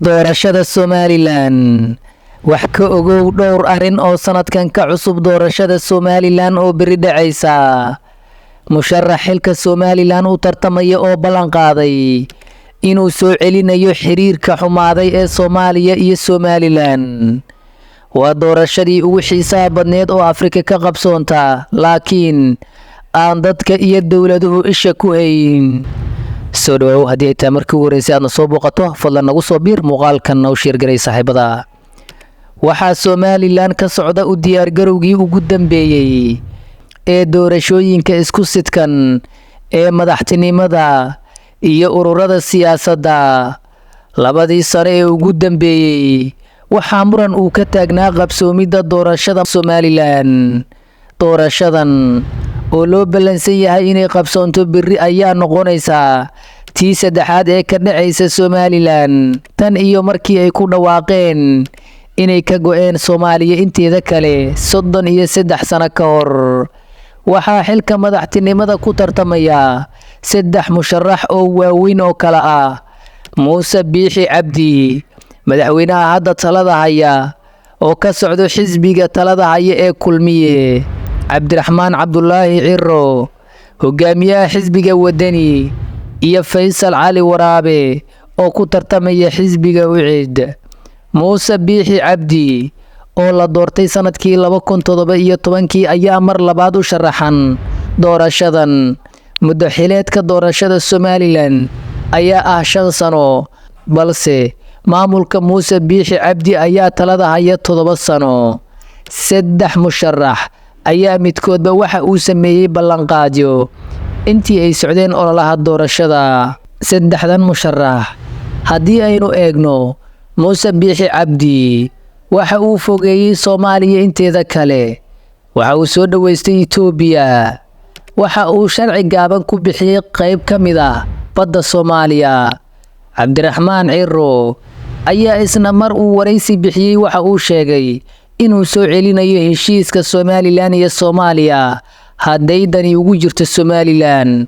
Doorashada Somalilan. Wax ka ogow dhowr arrin oo sanadkan ka cusub doorashada Somalilan oo berri dhacaysa. Musharax xilka Somalilan u tartamaya oo ballan qaaday inuu soo celinayo xiriirka xumaaday ee Soomaaliya iyo Somalilan. Waa doorashadii ugu xiisaha badneed oo Afrika ka qabsoonta, laakiin aan dadka iyo dowladuhu isha ku hayn. Soo dhawow, haddii ay tahay markii ugu horreysay aadna soo booqato, fadlan nagu soo biir, muuqaalkan noo share garay saaxiibada. Waxaa Somalilan ka socda u diyaargarowgii ugu dambeeyey ee doorashooyinka isku sidkan ee madaxtinimada iyo ururada siyaasadda. 2dii sano ee ugu dambeeyey waxaa muran uu ka taagnaa qabsoomidda doorashada Somalilan. Doorashadan oo loo ballansan yahay inay qabsoonto berri ayaa noqonaysaa tii saddexaad ee ka dhacaysa Somalilan tan iyo markii ay ku dhawaaqeen inay ka go'een Soomaaliya inteeda kale 33 sano ka hor. Waxaa xilka madaxtinimada ku tartamaya saddex musharax oo waaweyn oo kala ah Muuse Biixi Cabdi, madaxweynaha hadda talada haya oo ka socdo xisbiga talada haya ee Kulmiye, Cabdiraxmaan Cabdulaahi Ciro, hogaamiyaha xisbiga Wadani, iyo Faysal Cali Waraabe oo ku tartamaya xisbiga UCID. Muuse Biixi Cabdi oo la doortay sanadkii 2017kii ayaa mar labaad u sharaxan doorashadan. Muddo xileedka doorashada Somalilan ayaa ah 5 sano, balse maamulka Muuse Biixi Cabdi ayaa talada haya 7 sano. Saddex musharax ayaa midkoodba waxa uu sameeyey ballanqaadyo intii ay socdeen ololaha doorashada. Saddexdan musharax haddii aynu eegno, Muuse Biixi Cabdi waxa uu fogeeyey Soomaaliya inteeda kale, waxa uu soo dhoweystay Itoobiya, waxa uu sharci gaaban ku bixiyey qayb ka mid ah badda Soomaaliya. Cabdiraxmaan Ciro ayaa isna mar uu waraysi bixiyey waxa uu sheegay inuu soo celinayo heshiiska Somalilan iyo Soomaaliya hadday dani ugu jirto Somalilan.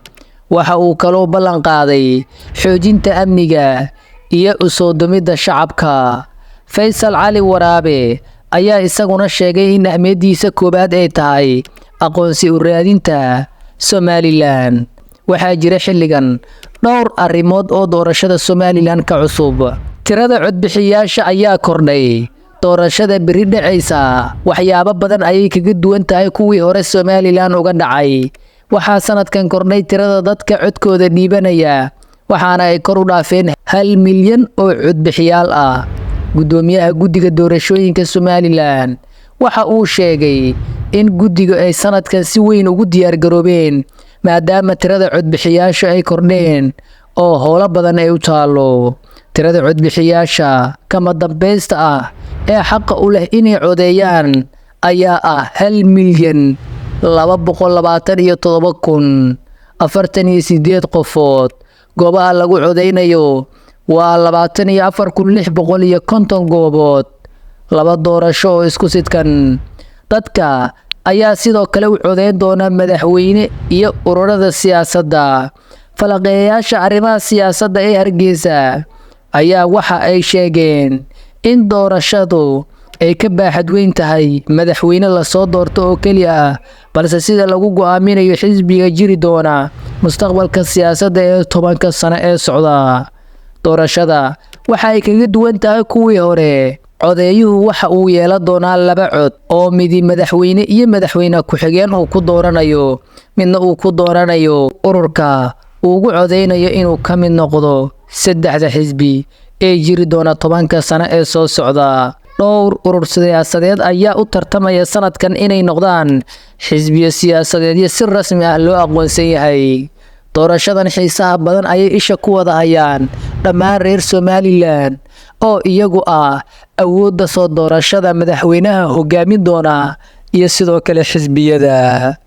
Waxa uu kaloo ballan qaaday xoojinta amniga iyo u soo dumidda shacabka. Faysal Cali Waraabe ayaa isaguna sheegay in ahmiyadiisa koowaad ay tahay aqoonsi u raadinta Somalilan. Waxaa jira xilligan dhowr arrimood oo doorashada Somalilan ka cusub. Tirada codbixiyaasha ayaa kordhay. Doorashada berri dhacaysa waxyaabo badan ayay kaga duwan tahay kuwii hore Somalilan uga dhacay. Waxaa sanadkan kordhay tirada dadka codkooda dhiibanaya, waxaana ay kor u dhaafeen 1 milyan oo codbixiyaal ah. Guddoomiyaha guddiga doorashooyinka Somalilan waxa uu sheegay in guddigu ay sanadkan si weyn ugu diyaargaroobeen, maadaama tirada codbixiyaasha ay kordheen oo howlo badan ay u taalo. Tirada codbixiyaasha kama dambaysta ah ee xaqa u leh inay codeeyaan ayaa ah 1,227,048 qofood. Goobaha lagu codeynayo waa 24,650 goobood. Laba doorasho oo isku sidkan. Dadka ayaa sidoo kale u codeyn doona madaxweyne iyo ururada siyaasadda. Falanqeeyayaasha arrimaha siyaasadda ee Hargeysa ayaa waxa ay sheegeen in doorashadu ay ka baaxad weyn tahay madaxweyne lasoo doorto oo keliya ah, balse sida lagu go'aaminayo xisbiga jiri doona mustaqbalka siyaasadda ee 10ka sano ee socda. Doorashada waxa ay kaga duwan tahay kuwii hore: codeeyuhu waxa uu yeelan doonaa laba cod, oo midi madaxweyne iyo madaxweyne ku-xigeen uu ku dooranayo, midna uu ku dooranayo ururka uu ugu codeynayo inuu ka mid noqdo saddexda xisbi ee jiri doona 10ka sano ee soo socda. Dhowr urur siyaasadeed ayaa u tartamaya sanadkan inay noqdaan xisbiyo siyaasadeedyo si rasmi ah loo aqoonsan yahay. Doorashadan xiisaha badan ayay isha ku wada hayaan dhammaan reer Somalilan oo iyagu ah awoodda soo doorashada madaxweynaha hogaamin doona iyo sidoo kale xisbiyada.